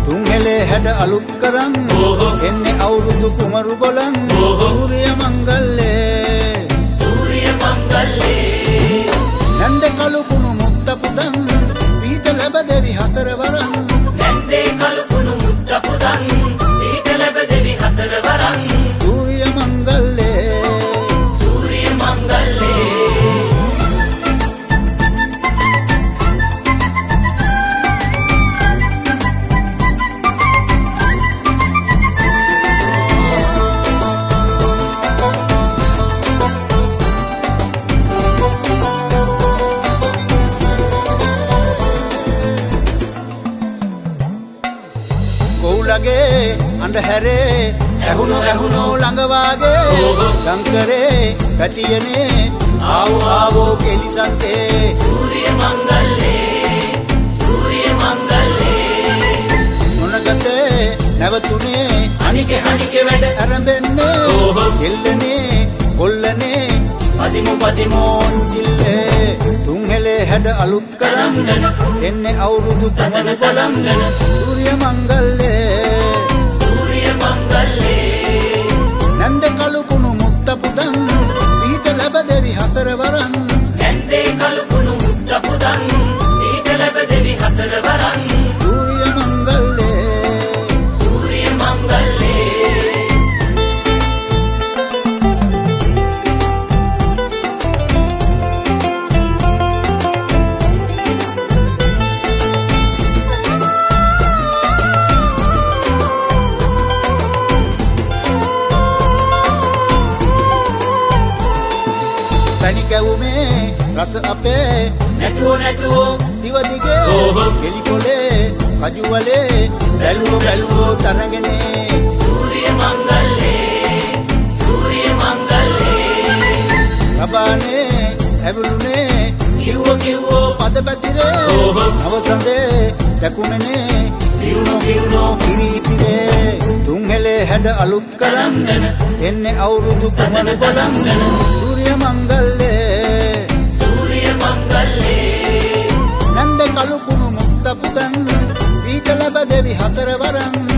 තුන්හෙලේ හැඩ අලුත් කරන් එන්නේ අවුරුදු කුමරු බලන් සූර්ය මංගල්‍යේ සූර්ය මංගල්‍යේ නැන්ද කළු කුණු මුත්ත පුදන් පීඨ ලැබ දෙවි හතරවරන් නැන්දේ කළු කුණු මුත්ත පුදන් පීඨ ලැබ දෙවි හතරවරන් සූර්ය මංගල්‍යේ සූර්ය මංගල්‍යේ කොවුලගේ අඳුරේ ඇහුණු ඇහුණු ළඟ වාගේ ගංකරේ පැටියනේ ආවෝ ආවෝ කෙලිසත්තේ සූර්ය මංගල්‍යේ සූර්ය මංගල්‍යේ මොනගතේ නැවතුනේ අනිකේ අනිකේ වැඩ ආරම්භෙන්නේ කෙල්ලනේ කොල්ලනේ පදිමු පදිමු ඔන්චිල්ලේ තුන්හෙලේ හැඩ අලුත් කරන් එන්නේ අවුරුදු කුමරු බලන් සූර්ය මංගල්‍යේ සූර්ය මංගල්‍යේ නැන්ද කළු කුණු මුත්ත පුදන් පීඨ ලැබ දෙවි හතරවරන් නැන්දේ කළු කුණු මුත්ත පුදන් පීඨ ලැබ දෙවි හතරවරන් සූර්ය මංගල්‍යේ සූර්ය මංගල්‍යේ පැණි කැවුමේ රස අපේ නැටුවෝ නැටුවෝ දිව දිගේ කෙලි පොලේ කජු වලේ බැලුවෝ බැලුවෝ තරගනේ සූර්ය මංගල්‍යේ සූර්ය මංගල්‍යේ රබානේ ඇවුලුනේ කිව්වෝ කිව්වෝ පද පැතිරේ නවසඳේ දැකුමනේ පිරුණෝ පිරුණෝ කිරිපිරේ තුන්හෙලේ හැඩ අලුත් කරන් එන්නේ අවුරුදු කුමරු බලන් සූර්ය මංගල්‍යේ සූර්ය මංගල්‍යේ නැන්ද කළු කුණු මුත්ත පුදන් පීඨ ලැබ දෙවි හතරවරන්.